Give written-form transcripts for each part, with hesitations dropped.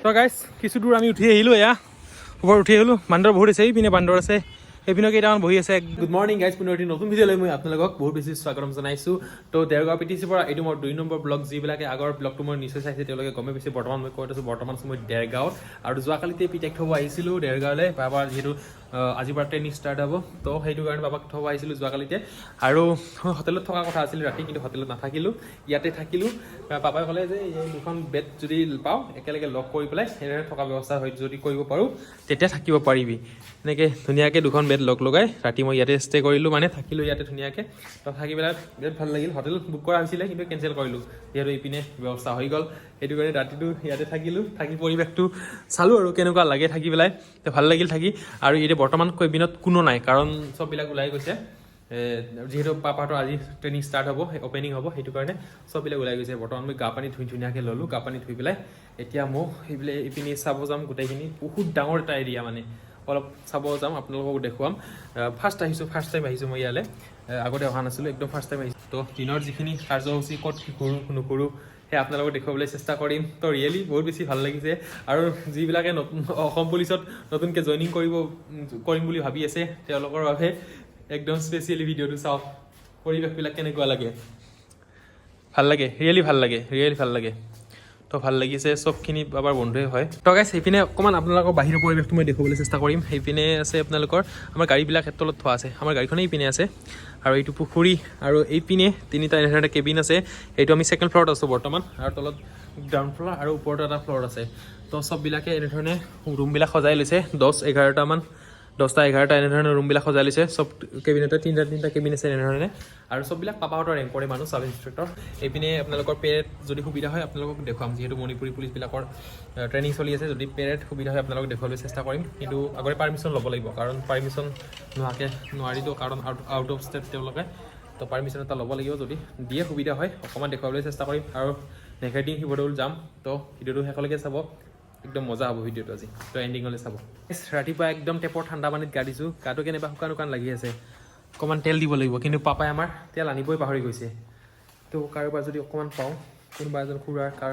তো গাইছ, কিছু দূৰ আমি উঠি আহিলোঁ। এয়া ওপৰত উঠি আহিলোঁ। বান্দৰ বহুত আছে, এইপিনে বান্দৰ আছে, এইপিনে কেইটামান বহি আছে। গুড মৰ্ণিং গাইছ, পুনৰ এটি নতুন ভিডিঅ' লৈ মই আপোনালোকক বহুত বেছি স্বাগতম জনাইছোঁ। তো দেৰগাঁও পি টি চিৰ পৰা এইটো মোৰ 2 নম্বৰ ব্লগ। যিবিলাকে আগৰ ব্লগটো মই নিশ্চয় চাইছে, তেওঁলোকে গমেই পাইছে বৰ্তমান মই ক'ত আছোঁ। বৰ্তমান আছোঁ মই দেৰগাঁৱত আৰু যোৱাকালিতে পিতাইক থ'ব আহিছিলোঁ দেৰগাঁৱলৈ। বাবাৰ যিহেতু আজিৰ পৰা ট্ৰেইনিং ষ্টাৰ্ট হ'ব, তো সেইটো কাৰণে বাবাক থ'ব আহিছিলোঁ যোৱাকালিতে। আৰু হোটেলত থকা কথা আছিল ৰাতি, কিন্তু হোটেলত নাথাকিলোঁ, ইয়াতে থাকিলোঁ। পাপাই ক'লে যে এই দুখন বেড যদি পাওঁ, একেলগে লগ কৰি পেলাই এনেদৰে থকা ব্যৱস্থা হয় যদি কৰিব পাৰোঁ, তেতিয়া থাকিব পাৰিবি। এনেকৈ ধুনীয়াকৈ দুখন বেড লগ লগাই ৰাতি মই ইয়াতে ষ্টে কৰিলোঁ, মানে থাকিলোঁ ইয়াতে ধুনীয়াকৈ। তো থাকি পেলাই বিৰাট ভাল লাগিল। হোটেল বুক কৰা হৈছিলে, কিন্তু কেঞ্চেল কৰিলোঁ, যিহেতু ইপিনে ব্যৱস্থা হৈ গ'ল। সেইটো কাৰণে ৰাতিটো ইয়াতে থাকিলোঁ। থাকি পৰিৱেশটো চালোঁ আৰু কেনেকুৱা লাগে থাকি পেলাই। তো ভাল লাগিল থাকি। আৰু এতিয়া বৰ্তমান কেবিনত কোনো নাই, কাৰণ চববিলাক ওলাই গৈছে। যিহেতু পাপাহঁতৰ আজি ট্ৰেইনিং ষ্টাৰ্ট হ'ব, অ'পেনিং হ'ব, সেইটো কাৰণে চববিলাক ওলাই গৈছে। বৰ্তমান মই গা পানী ধুই ধুনীয়াকৈ ল'লোঁ। গা পানী ধুই পেলাই এতিয়া মোক সেইবিলাক ইপিনে চাব যাম গোটেইখিনি। বহুত ডাঙৰ এটা এৰিয়া, মানে অলপ চাব যাম, আপোনালোকক দেখুৱাম। ফাৰ্ষ্ট আহিছোঁ, ফাৰ্ষ্ট টাইম আহিছোঁ মই ইয়ালৈ। আগতে অহা নাছিলোঁ, একদম ফাৰ্ষ্ট টাইম আহিছোঁ। তো দিনৰ যিখিনি কাৰ্যসূচী, ক'ত কি কৰোঁ নুকৰোঁ, সেই আপোনালোকক দেখুৱাবলৈ চেষ্টা কৰিম। তো ৰিয়েলি বহুত বেছি ভাল লাগিছে। আৰু যিবিলাকে নতুন অসম পুলিচত নতুনকৈ জইনিং কৰিম বুলি ভাবি আছে, তেওঁলোকৰ বাবে একদম স্পেচিয়েলি ভিডিঅ'টো চাওক। পৰিৱেশবিলাক কেনেকুৱা লাগে, ভাল লাগে, ৰিয়েলি ভাল লাগে, ৰিয়েলি ভাল লাগে। তো ভাল লাগিছে চবখিনি, বাবাৰ বন্ধুৱে হয়। তো গাইছ, সেইপিনে অকণমান আপোনালোকৰ বাহিৰৰ পৰিৱেশটো মই দেখুৱাবলৈ চেষ্টা কৰিম। সেইপিনে আছে আপোনালোকৰ আমাৰ গাড়ীবিলাক তলত থোৱা আছে। আমাৰ গাড়ীখনেই এইপিনে আছে আৰু এইটো পুখুৰী আৰু এইপিনে তিনিটা এনেধৰণে কেবিন আছে। এইটো আমি ছেকেণ্ড ফ্ল'ৰত আছোঁ বৰ্তমান আৰু তলত গ্ৰাউণ্ড ফ্ল'ৰ আৰু ওপৰতো এটা ফ্ল'ৰ আছে। তো চববিলাকে এনেধৰণে ৰুমবিলাক সজাই লৈছে। 10 11টামান, 10টা 11টা এনেধৰণে ৰুমবিলাক সজাই লৈছে। চব কেবিনতে তিনিটা তিনিটা কেবিন আছে এনেধৰণে। আৰু চববিলাক পাপাহঁতৰ ৰেংকৰে মানুহ, চাব ইনস্পেক্টৰ। এইপিনে আপোনালোকৰ পেৰেড যদি সুবিধা হয়, আপোনালোকক দেখুৱাম। যিহেতু মণিপুৰী পুলিচবিলাকৰ ট্ৰেইনিং চলি আছে, যদি পেৰেড সুবিধা হয়, আপোনালোকক দেখুৱাবলৈ চেষ্টা কৰিম। কিন্তু আগতে পাৰ্মিশ্যন ল'ব লাগিব, কাৰণ পাৰ্মিশ্যন নোহোৱাকৈ নোৱাৰিতো, কাৰণ আউট অফ ষ্টেট তেওঁলোকে। তো পাৰ্মিশ্যন এটা ল'ব লাগিব। যদি দিয়ে, সুবিধা হয়, অকণমান দেখুৱাবলৈ চেষ্টা কৰিম। আৰু নেঘেৰিটিং শিৱদৌল যাম। তো ভিডিঅ'টো শেষলৈকে চাব, একদম মজা হ'ব ভিডিঅ'টো আজি। তো এণ্ডিঙলৈ চাব। ৰাতিপুৱা একদম টেপৰ ঠাণ্ডা পানীত গা দিছোঁ। গাটো কেনেবা শুকান শুকান লাগি আছে। অকণমান তেল দিব লাগিব, কিন্তু পাপাই আমাৰ তেল আনিবই পাহৰি গৈছে। তো কাৰোবাৰ যদি অকণমান পাওঁ, কোনোবা এজন খুৰাৰ কাৰ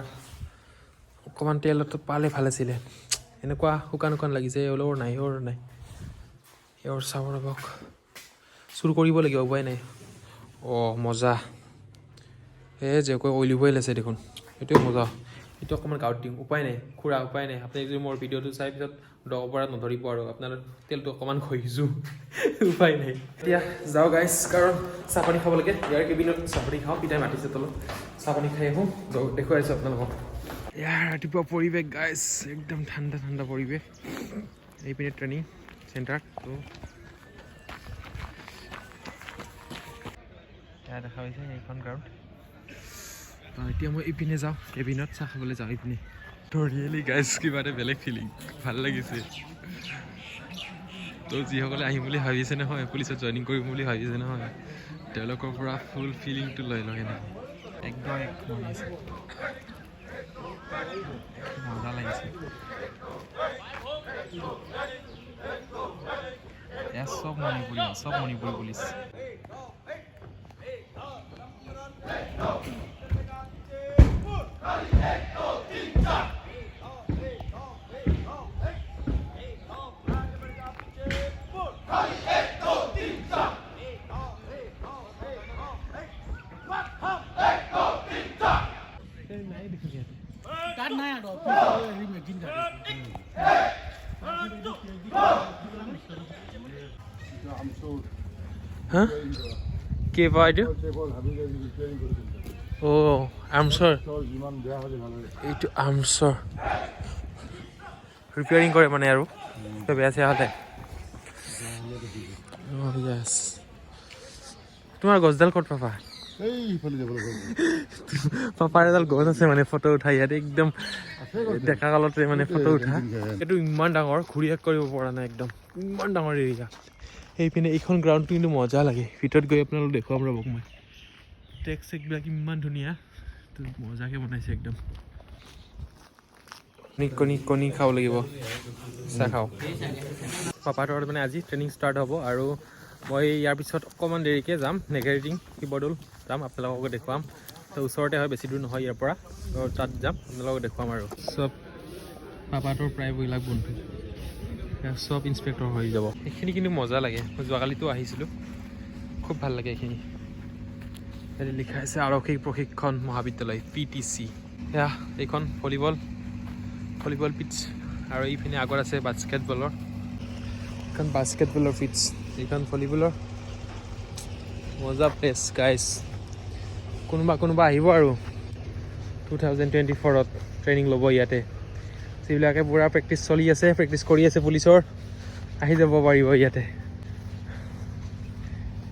অকণমান তেলটো পালে ভাল আছিলে। এনেকুৱা শুকান শুকান লাগিছে। এওঁলোকৰ নাই, এওঁৰ নাই, এওঁৰ চাব, ৰ'বক, চুৰ কৰিব লাগিব, উপায় নাই। অঁ, মজা। এই যে কৈ অলিভ অইল আছে দেখোন, সেইটোৱে মজা। এইটো অকণমান গাঁৱত দিওঁ। উপায় নাই খুৰা, উপায় নাই। আপুনি যদি মোৰ ভিডিঅ'টো চাই পিছত অপৰাধ নধৰিব আৰু আপোনাৰ তেলটো অকণমান ঘঁহিছোঁ, উপায় নাই। এতিয়া যাওঁ গাইছ, কাৰণ চাহপানী খাব লাগে। ইয়াৰ কেবিনত চাহপানী খাওঁ। পিতাই মাতিছে তলত, চাহপানী খাই আহোঁ। দেখুৱাই আছোঁ আপোনালোকক ইয়াৰ ৰাতিপুৱা পৰিৱেশ। গাইছ, একদম ঠাণ্ডা ঠাণ্ডা পৰিৱেশ। এইপিনে ট্ৰেইনিং চেণ্টাৰ। তো এয়া দেখা পাইছে এইখন গ্ৰাউণ্ড। তো এতিয়া মই ইপিনে যাওঁ, কেবিনত চাহ খাবলৈ যাওঁ ইপিনে। তো ৰিয়েলি গাইছ, কিবা এটা বেলেগ ফিলিং, ভাল লাগিছে। তো যিসকলে আহিম বুলি ভাবিছে নহয়, পুলিচত জইনিং কৰিম বুলি ভাবিছে নহয়, তেওঁলোকৰ পৰা ফুল ফিলিংটো লৈ লয়। এনেকৈ একদম এক মাৰিছে, মজা লাগিছে। এয়া চব মণিপুৰী, চব মণিপুৰী পুলিচ। তাত নাই আৰু হেৰি মেচিন থাকে। হা, কি বা এইটো? অ' আৰ্মছৰ, এইটো আৰ্মছৰ ৰিপেয়াৰিং কৰে মানে, আৰু বেয়া চেয়া হ'লে। অঁ য়েছ, তোমাৰ গছডাল ক'ত পাবা? পাপাৰ এডাল গছ আছে, মানে ফটো উঠা ইয়াত একদম ডেকা কালতে মানে ফটো উঠা। এইটো ইমান ডাঙৰ, ঘূৰি শেষ কৰিব পৰা নাই, একদম ইমান ডাঙৰ এৰিয়া। সেইপিনে এইখন গ্ৰাউণ্ডটো কিন্তু মজা লাগে। ভিতৰত গৈ আপোনালোক দেখুৱাম, ৰ'বক মই। ট্ৰেক চেকবিলাক ইমান ধুনীয়া, তো মজাকৈ বনাইছে একদম। কণী কণী খাব লাগিব, চাহ খাওঁ। পাপাহঁতৰ মানে আজি ট্ৰেইনিং ষ্টাৰ্ট হ'ব আৰু মই ইয়াৰ পিছত অকণমান দেৰিকৈ যাম নেঘেৰিটিং শিৱদৌল যাম, আপোনালোককো দেখুৱাম। তো ওচৰতে হয়, বেছি দূৰ নহয় ইয়াৰ পৰা। তো তাত যাম, আপোনালোকক দেখুৱাম। আৰু চব পাপাটোৰ প্ৰায়বিলাক বন্ধু এয়া চব ইনস্পেক্টৰ হৈ যাব। এইখিনি কিন্তু মজা লাগে, মই যোৱাকালিতো আহিছিলোঁ, খুব ভাল লাগে এইখিনি। ইয়াতে লিখা আছে আৰক্ষী প্ৰশিক্ষণ মহাবিদ্যালয় PTC। এয়া এইখন ভলীবল পিটছ। আৰু এইপিনে আগত আছে বাস্কেটবলৰ, এইখন বাস্কেটবলৰ পিটছ, এইখন ভলীবলৰ। মজা প্লেচ গাইছ। কোনোবা কোনোবা আহিব আৰু 2024ত ট্ৰেইনিং ল'ব ইয়াতে। যিবিলাকে পূৰা প্ৰেক্টিচ চলি আছে, প্ৰেক্টিচ কৰি আছে পুলিচৰ, আহি যাব পাৰিব ইয়াতে।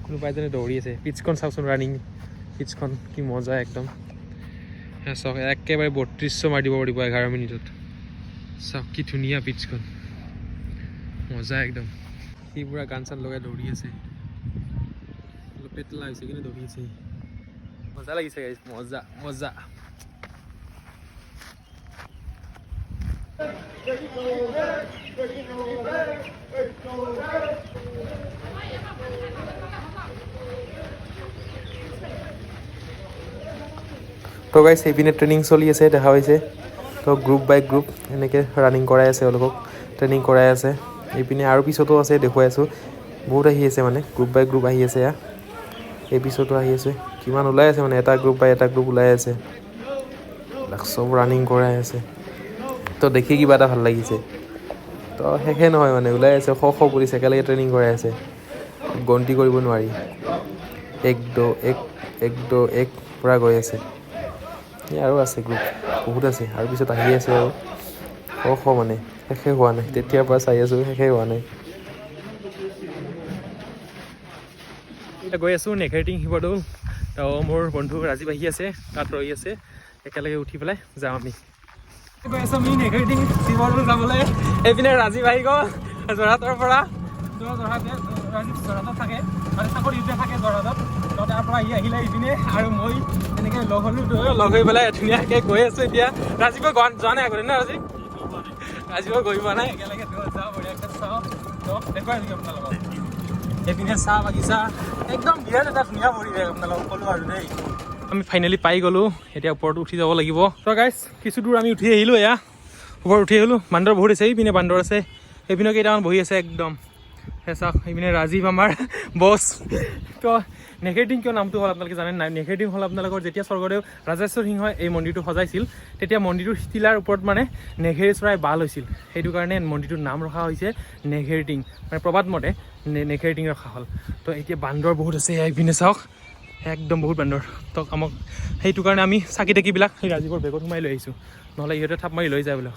কোনোবা এজনে দৌৰি আছে। পিটছখন চাওকচোন, ৰানিং পিটছখন কি মজা একদম। সেয়া চাওক, একেবাৰে 3200 মাৰি দিব পাৰিব 11 মিনিটত। চাওক কি ধুনীয়া পিটছখন, মজা একদম। সি পূৰা গান চান লগাই দৌৰি আছে, অলপ পেটলা হৈছে কিন্তু দৌৰি আছে। মজা লাগিছে গাইজ, মজা মজা। তো গাইজ, সেইপিনে ট্ৰেইনিং চলি আছে, দেখা পাইছে। তো গ্ৰুপ বাই গ্ৰুপ এনেকৈ ৰানিং কৰাই আছে, এওঁলোকক ট্ৰেইনিং কৰাই আছে। এইপিনে আৰু পিছতো আছে, দেখুৱাই আছোঁ। বহুত আহি আছে মানে, গ্ৰুপ বাই গ্ৰুপ আহি আছে। এয়া এই পিছতো আহি আছে, কিমান ওলাই আছে মানে, এটা গ্ৰুপ বাই এটা গ্ৰুপ ওলাই আছে। এইবিলাক চব ৰানিং কৰাই আছে। তো দেখি কিবা এটা ভাল লাগিছে। তো শেষে নহয় মানে, ওলাই আছে শ শ পুলিচ একেলগে ট্ৰেইনিং কৰাই আছে, গন্তি কৰিব নোৱাৰি। এক দ এক, এক দ এক পূৰা গৈ আছে। এই আৰু আছে গ্ৰুপ বহুত আছে, আৰু পিছত আহি আছে আৰু শ শ মানে, শেষে হোৱা নাই। তেতিয়াৰ পৰা চাই আছোঁ, শেষে হোৱা নাই। এতিয়া গৈ আছোঁ নেঘেৰিটিং শিৱদৌল। তো মোৰ বন্ধু ৰাজীৱ আহি আছে, তাত ৰৈ আছে, একেলগে উঠি পেলাই যাম আমি। গৈ আছোঁ আমি নেঘেৰিটিং শিৱদৌল যাবলৈ। এইপিনে ৰাজীৱ আহি গ'ল যোৰহাটৰ পৰা। তো যোৰহাট, ৰাজীৱ যোৰহাটত থাকে মানে, চাকৰি সূত্ৰে থাকে যোৰহাটত। তো তাৰ পৰা আহি আহিলে এইপিনে আৰু মই এনেকৈ লগ হ'লোঁ। তো লগ হৈ পেলাই ধুনীয়াকৈ গৈ আছোঁ এতিয়া। ৰাজীৱে যোৱা নাই আগতে ন ৰাজীৱ? ৰাজীৱে গৈ পোৱা নাই। একেলগে যাওঁ, বঢ়িয়াকৈ চাওঁ। তো দেখুৱাই দিওঁ আপোনালোকক। এইপিনে চাহ বাগিচা, একদম বিৰাট এটা ধুনীয়া পৰিৱেশ, আপোনালোকক ক'লোঁ আৰু দেই। আমি ফাইনেলি পাই গ'লোঁ, এতিয়া ওপৰত উঠি যাব লাগিব। তো গাইজ, কিছু দূৰ আমি উঠি আহিলোঁ, এয়া ওপৰত উঠি আহিলোঁ। বান্দৰ বহুত আছে, এইপিনে বান্দৰ আছে, এইপিনে কেইটামান বহি আছে একদম। সেই চাওক, এইপিনে ৰাজীৱ আমাৰ বছ। তো নেঘেৰিটিং কিয় নামটো হ'ল আপোনালোকে জানে নাই? নেঘেৰিটিং হ'ল আপোনালোকৰ যেতিয়া স্বৰ্গদেউ ৰাজেশ্বৰ সিংহই এই মন্দিৰটো সজাইছিল, তেতিয়া মন্দিৰটোৰ টিলাৰ ওপৰত মানে নেঘেৰি চৰাই বাহ লৈছিল। সেইটো কাৰণে মন্দিৰটোৰ নাম ৰখা হৈছে নেঘেৰিটিং, মানে প্ৰবাদ মতে নেঘেৰিটিং ৰখা হ'ল। তো এতিয়া বান্দৰ বহুত আছে, এইপিনে চাওক, একদম বহুত বান্দৰ। তো আমাক সেইটো কাৰণে আমি চাকি তাকিবিলাক সেই ৰাজীৱৰ বেগত সোমাই লৈ আহিছোঁ, নহ'লে ইহঁতে থাপ মাৰি লৈ যায় বোলে।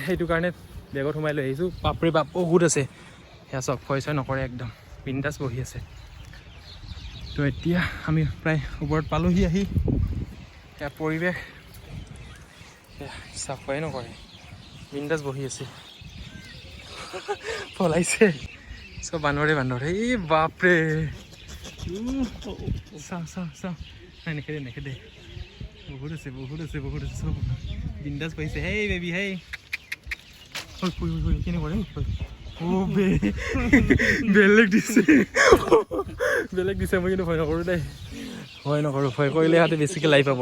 সেইটো কাৰণে বেগত সোমাই লৈ আহিছোঁ। বাপৰে বাপ, বহুত আছে। সেয়া চাওক, ভয় চয় নকৰে, একদম বিন্দাছ বহি আছে। তো এতিয়া আমি প্ৰায় ওপৰত পালোহি আহি। সেয়া পৰিৱেশ, সেয়া চাওক, ভয়ে নকৰে, বিন্দাছ বহি আছে। পলাইছে চব বান্দৰে বান্দৰ। এই বাপৰে, চাওঁ চাওঁ চাওঁ, নাই নেখেদে নেখেদে। বহুত আছে, বহুত আছে, বহুত আছে, চব বিন্দাছ বহিছে। হেই বেবী, হেই, ঐ, ঐ, ঐ, কেনেকুৱা ৰে? অ' বে, বেলেগ দিছে, বেলেগ দিছে। মই কিন্তু ভয় নকৰোঁ দেই, ভয় নকৰোঁ। ভয় কৰিলে সিহঁতে বেছিকৈ লাইভ পাব।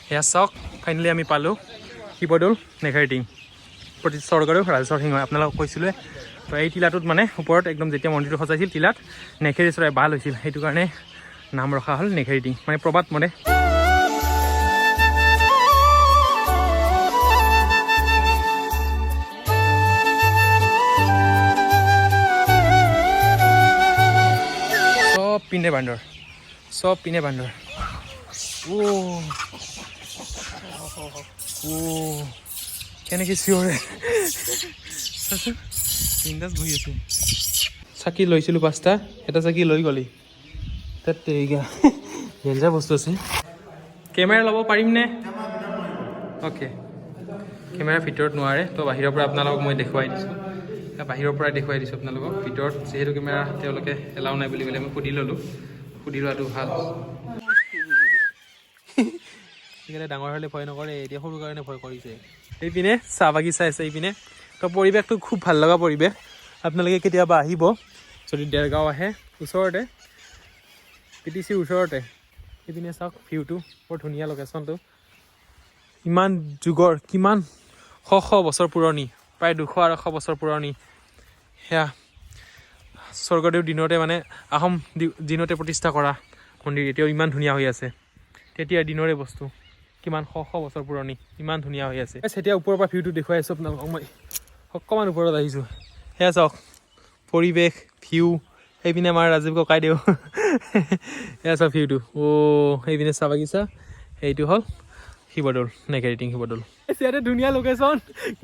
সেয়া চাওক, ফাইনেলি আমি পালোঁ শিৱদৌল নেঘেৰিটিং, প্ৰতি স্বৰ্গদেউ ৰাজেশ্বৰ সিংহই, আপোনালোকক কৈছিলোঁৱে। তো এই টিলাটোত মানে ওপৰত একদম যেতিয়া মন্দিৰটো সজাইছিল, টিলাত নেঘেৰি চৰাই বাহ লৈছিল, সেইটো কাৰণে নাম ৰখা হ'ল নেঘেৰিটিং, মানে প্ৰবাদ মতে। চব পিনে বান্দৰ, চব পিনে বান্দৰ। অ' অ' কেনেকৈ চিঞৰে চাচোন, বিন্দাছ বহি আছে। চাকি লৈছিলোঁ পাঁচটা, এটা চাকি লৈ গ'লি তাত। তেৰিকা, ডেঞ্জাৰ বস্তু আছে। কেমেৰা ল'ব পাৰিমনে? অ'কে, কেমেৰাৰ ভিতৰত নোৱাৰে, তো বাহিৰৰ পৰা আপোনালোকক মই দেখুৱাই দিছোঁ। বাহিৰৰ পৰা দেখুৱাই দিছোঁ আপোনালোকক। ভিতৰত যিহেতু কেমেৰা তেওঁলোকে এলাউ নাই বুলি ক'লে, মই সুধি ল'লোঁ, সুধি লোৱাটো ভাল। সেইকাৰণে ডাঙৰ হ'লে ভয় নকৰে, এতিয়া সৰু কাৰণে ভয় কৰিছে। এইপিনে চাহ বাগিচা আছে এইপিনে। তো পৰিৱেশটো খুব ভাল লগা পৰিৱেশ, আপোনালোকে কেতিয়াবা আহিব। যদি দেৰগাঁও আহে, ওচৰতে, পিটিচিৰ ওচৰতে। সেইপিনে চাওক ভিউটো, বৰ ধুনীয়া লোকেশ্যনটো। ইমান যুগৰ, কিমান শ শ বছৰ পুৰণি, প্ৰায় 200-250 বছৰ পুৰণি। সেয়া স্বৰ্গদেউ দিনতে, মানে আহোম দিনতে প্ৰতিষ্ঠা কৰা মন্দিৰ, এতিয়াও ইমান ধুনীয়া হৈ আছে। তেতিয়াৰ দিনৰে বস্তু, কিমান শ শ বছৰ পুৰণি, ইমান ধুনীয়া হৈ আছে। এতিয়া ওপৰৰ পৰা ভিউটো দেখুৱাই আছোঁ আপোনালোকক মই। অকণমান ওপৰত আহিছোঁ। সেয়া চাওক পৰিৱেশ, ভিউ। সেইপিনে আমাৰ ৰাজীৱ ককাইদেউ। এয়া চাওক ভিউটো। অ' সেইপিনে চাহ বাগিচা। সেইটো হ'ল শিৱদৌল, নেঘেৰিটিং শিৱদৌল। ইয়াতে ধুনীয়া লোকেশ্যন,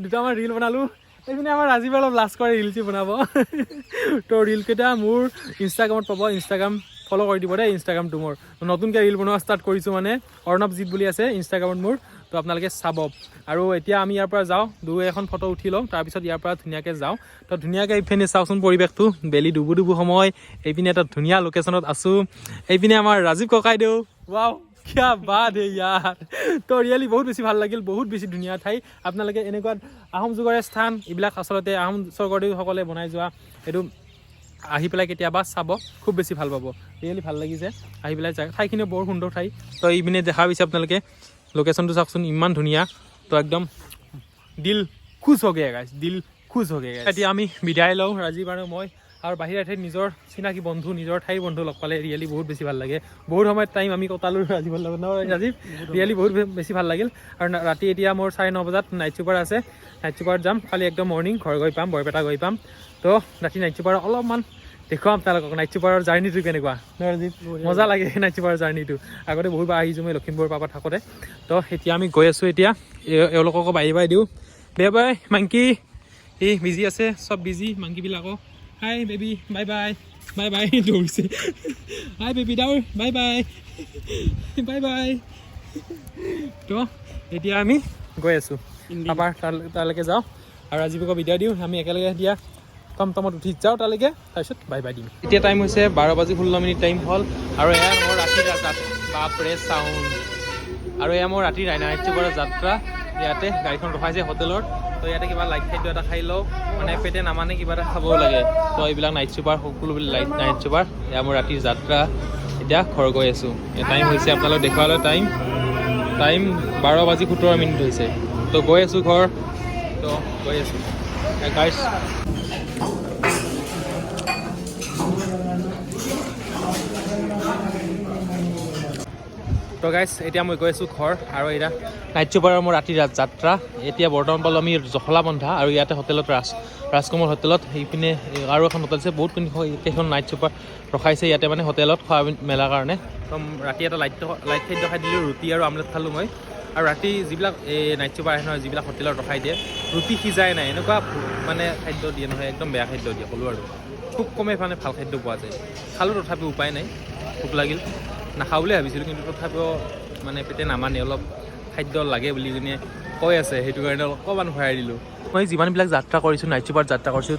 দুটামান ৰিল বনালোঁ। এইপিনে আমাৰ ৰাজীৱে অলপ লাজ কৰে ৰিল চিল বনাব। তো ৰিলকেইটা মোৰ ইনষ্টাগ্ৰামত পাব। ইনষ্টাগ্ৰাম ফ'ল' কৰি দিব দেই। ইনষ্টাগ্ৰামটো মোৰ নতুনকৈ ৰিল বনোৱা ষ্টাৰ্ট কৰিছোঁ, মানে অৰ্ণৱজিৎ বুলি আছে ইনষ্টাগ্ৰামত মোৰ। তো আপোনালোকে চাব। আৰু এতিয়া আমি ইয়াৰ পৰা যাওঁ, দুই এখন ফটো উঠি লওঁ, তাৰপিছত ইয়াৰ পৰা ধুনীয়াকৈ যাওঁ। তো ধুনীয়াকৈ এইপিনে চাওকচোন পৰিৱেশটো, বেলি ডুবু ডুবু সময়। এইপিনে এটা ধুনীয়া লোকেশ্যনত আছোঁ। এইপিনে আমাৰ ৰাজীৱ ককাইদেউ। ৱাও, क्या बात है यार! তো ৰিয়েলি বহুত বেছি ভাল লাগিল, বহুত বেছি ধুনীয়া ঠাই। আপোনালোকে এনেকুৱা আহোম যুগৰে স্থান এইবিলাক, আচলতে আহোম স্বৰ্গদেউসকলে বনাই যোৱা এইটো, আহি পেলাই কেতিয়াবা চাব, খুব বেছি ভাল পাব। ৰিয়েলি ভাল লাগিছে আহি পেলাই। ঠাইখিনিও বৰ সুন্দৰ ঠাই। তো এইপিনে দেখা পাইছে আপোনালোকে, লোকেশ্যনটো চাওকচোন, ইমান ধুনীয়া। তো একদম दिल खुश हो गया গাইছ, दिल खुश हो गया। এতিয়া আমি বিদায় লওঁ, ৰাজীৱ আৰু মই। আৰু বাহিৰা ঠাইত নিজৰ চিনাকি বন্ধু, নিজৰ ঠাইৰ বন্ধু লগ পালে ৰিয়েলি বহুত বেছি ভাল লাগে। বহুত সময়ত টাইম আমি কটালোঁ ৰাজীৱৰ লগত, নহয় ৰাজীৱ? ৰিয়েলি বহুত বেছি ভাল লাগিল। আৰু ৰাতি এতিয়া মোৰ 9:30 বজাত নাইট ছুপাৰ আছে, নাইট ছুপাৰত যাম। কালি একদম মৰ্ণিং ঘৰ গৈ পাম, বৰপেটা গৈ পাম। তো ৰাতি নাইট ছুপাৰ অলপমান দেখুৱাম আপোনালোকক, নাইট ছুপাৰৰ জাৰ্ণিটো কেনেকুৱা, নহয় ৰাজীৱ? মজা লাগে নাইট ছুপাৰৰ জাৰ্ণিটো। আগতে বহুতবাৰ আহিছোঁ মই লখিমপুৰৰ পৰা থাকোঁতে। তো এতিয়া আমি গৈ আছোঁ। এতিয়া এওঁলোককো বাই বাই দিওঁ। Bye bye monkey. ই বিজি আছে, চব বিজি মাংকিবিলাকো। Hi baby, bye bye, bye bye. দৌৰিছে। হাই বেবী, দৌৰ, বাই বাই, বাই বাই। তো এতিয়া আমি গৈ আছোঁ তাৰপৰা তালৈকে যাওঁ আৰু ৰাজীৱকো বিদায় দিওঁ। আমি একেলগে দিয়া টমটমত উঠি যাওঁ তালৈকে, তাৰপিছত বাই বাই দিম। এতিয়া টাইম হৈছে 12 বাজি 16 মিনিট টাইম হ'ল। আৰু এয়া মোৰ ৰাতিৰ যাত্ৰা। বাপৰে, চাউণ্ড! আৰু এয়া মোৰ ৰাতিৰ নাইট ছুপাৰৰ যাত্ৰা। ইয়াতে গাড়ীখন ৰখাইছে হোটেলত। তো ইয়াতে কিবা লাইট খাদ্য এটা খাই লওঁ, মানে পেটে নামানে, কিবা এটা খাবও লাগে। তো এইবিলাক নাইট ছুপাৰ, সকলোবিলাক নাইট ছুপাৰ। এয়া মোৰ ৰাতিৰ যাত্ৰা। এতিয়া ঘৰ গৈ আছোঁ। টাইম হৈছে, আপোনালোক দেখুৱালৈ, টাইম টাইম 12 বাজি 17 মিনিট হৈছে। তো গৈ আছোঁ ঘৰ। তো গৈ আছোঁ গাইছ। তো গাইছ, এতিয়া মই গৈ আছোঁ ঘৰ। আৰু এতিয়া নাইট ছুপাৰৰ মোৰ ৰাতিৰ যাত্ৰা। এতিয়া বৰ্তমান পালোঁ আমি জখলাবন্ধা। আৰু ইয়াতে হোটেলত, ৰাজকমল হোটেলত, সেইপিনে আৰু এখন হোটেল আছে। বহুত কেইখন নাইট ছুপাৰ ৰখাইছে ইয়াতে, মানে হোটেলত খোৱা মেলাৰ কাৰণে। তো ৰাতি এটা লাইট লাইট খাদ্য খাই দিলোঁ, ৰুটি আৰু আমলেট খালোঁ মই। আৰু ৰাতি যিবিলাক এই নাইট ছুপাৰ আহে নহয়, যিবিলাক হোটেলত ৰখাই দিয়ে, ৰুটি সিজাই নাই, এনেকুৱা মানে খাদ্য দিয়ে নহয়, একদম বেয়া খাদ্য দিয়ে ক'লোঁ। আৰু খুব কমেই মানে ভাল খাদ্য পোৱা যায়। খালোঁ তথাপিও, উপায় নাই, ভোক লাগিল, নাখাওঁ বুলি ভাবিছিলোঁ, কিন্তু তথাপিও মানে পেটে নামানে, অলপ খাদ্য লাগে বুলি কিনে কৈ আছে, সেইটো কাৰণে অকণমান ভৰাই দিলোঁ। মই যিমানবিলাক যাত্ৰা কৰিছোঁ, নাইট ছুপাৰত যাত্ৰা কৰিছোঁ,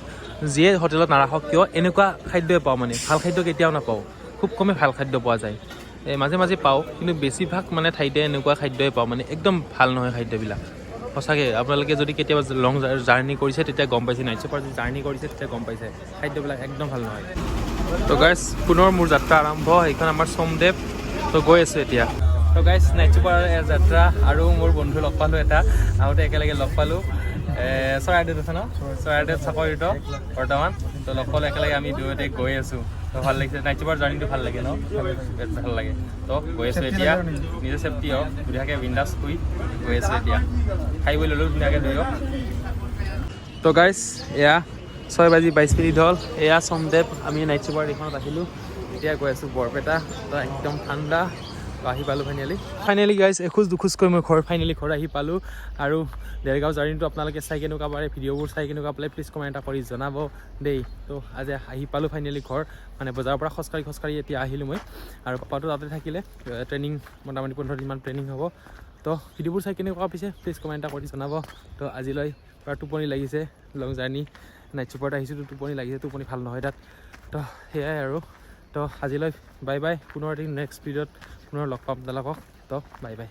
যিয়ে হোটেলত নাৰাখক কিয়, এনেকুৱা খাদ্যই পাওঁ, মানে ভাল খাদ্য কেতিয়াও নাপাওঁ। খুব কমেই ভাল খাদ্য পোৱা যায়। এই মাজে মাজে পাওঁ, কিন্তু বেছিভাগ মানে ঠাইতে এনেকুৱা খাদ্যই পাওঁ, মানে একদম ভাল নহয় খাদ্যবিলাক সঁচাকৈ। আপোনালোকে যদি কেতিয়াবা লং জাৰ্ণি কৰিছে তেতিয়া গম পাইছে, নাইট ছুপাৰ যদি জাৰ্ণি কৰিছে তেতিয়া গম পাইছে, খাদ্যবিলাক একদম ভাল নহয়। তো গাইছ, পুনৰ মোৰ যাত্ৰা আৰম্ভ। সেইখন আমাৰ সোমদেৱ। তো গৈ আছোঁ এতিয়া। তো গাইছ, নাইট ছুপাৰৰ যাত্ৰা আৰু মোৰ বন্ধু লগ পালোঁ এটা, আহোঁতে একেলগে লগ পালোঁ। চৰাইদেউত আছে ন, চৰাইদেউত চাকৰিত বৰ্তমান। তো লগ পালোঁ, একেলগে আমি দুয়োতে গৈ আছোঁ। তো ভাল লাগিছে, নাইট ছুপাৰ জাৰ্ণিটো ভাল লাগে ন? বিৰাট ভাল লাগে। তো গৈ আছোঁ এতিয়া, নিজে চেফটি হওক, ধুনীয়াকৈ বিন্দাছ শুই গৈ আছোঁ। এতিয়া খাই বৈ ল'লোঁ ধুনীয়াকৈ দুয়ো। তো গাইছ, এয়া 6 বাজি 22 মিনিট হ'ল। এয়া সোমদেৱ। আমি নাইট ছুপাৰ এইখনত আহিলোঁ। এতিয়া গৈ আছোঁ বৰপেটা। তো একদম ঠাণ্ডা। তো আহি পালোঁ ফাইনেলি। ফাইনেলি গাইছ, এখোজ দুখোজকৈ মই ঘৰ ফাইনেলি ঘৰ আহি পালোঁ। আৰু দেৰগাঁও জাৰ্ণিটো আপোনালোকে চাই কেনেকুৱা পাৰে, ভিডিঅ'বোৰ চাই কেনেকুৱা পালে, প্লিজ কমেণ্ট এটা কৰি জনাব দেই। তো আজি আহি পালোঁ ফাইনেলি ঘৰ, মানে বজাৰৰ পৰা খোজকাঢ়ি খোজকাঢ়ি এতিয়া আহিলোঁ মই। আৰু পাপাটো তাতে থাকিলে, ট্ৰেইনিং মোটামুটি 15 দিনমান ট্ৰেইনিং হ'ব। তো ভিডিঅ'বোৰ চাই কেনেকুৱা পাইছে, প্লিজ কমেণ্ট এটা কৰি জনাব। তো আজিলৈ পূৰা টোপনি লাগিছে। লং জাৰ্ণি, নাইট ছুপাৰত আহিছোঁ, টোপনি লাগিছে, টোপনি ভাল নহয় তাত। তো সেয়াই আৰু। তো আজিলৈ বাই বাই। পুনৰ এদিন নেক্সট ভিডিঅ'ত পুনৰ লগ পাম আপোনালোকক। তো বাই বাই।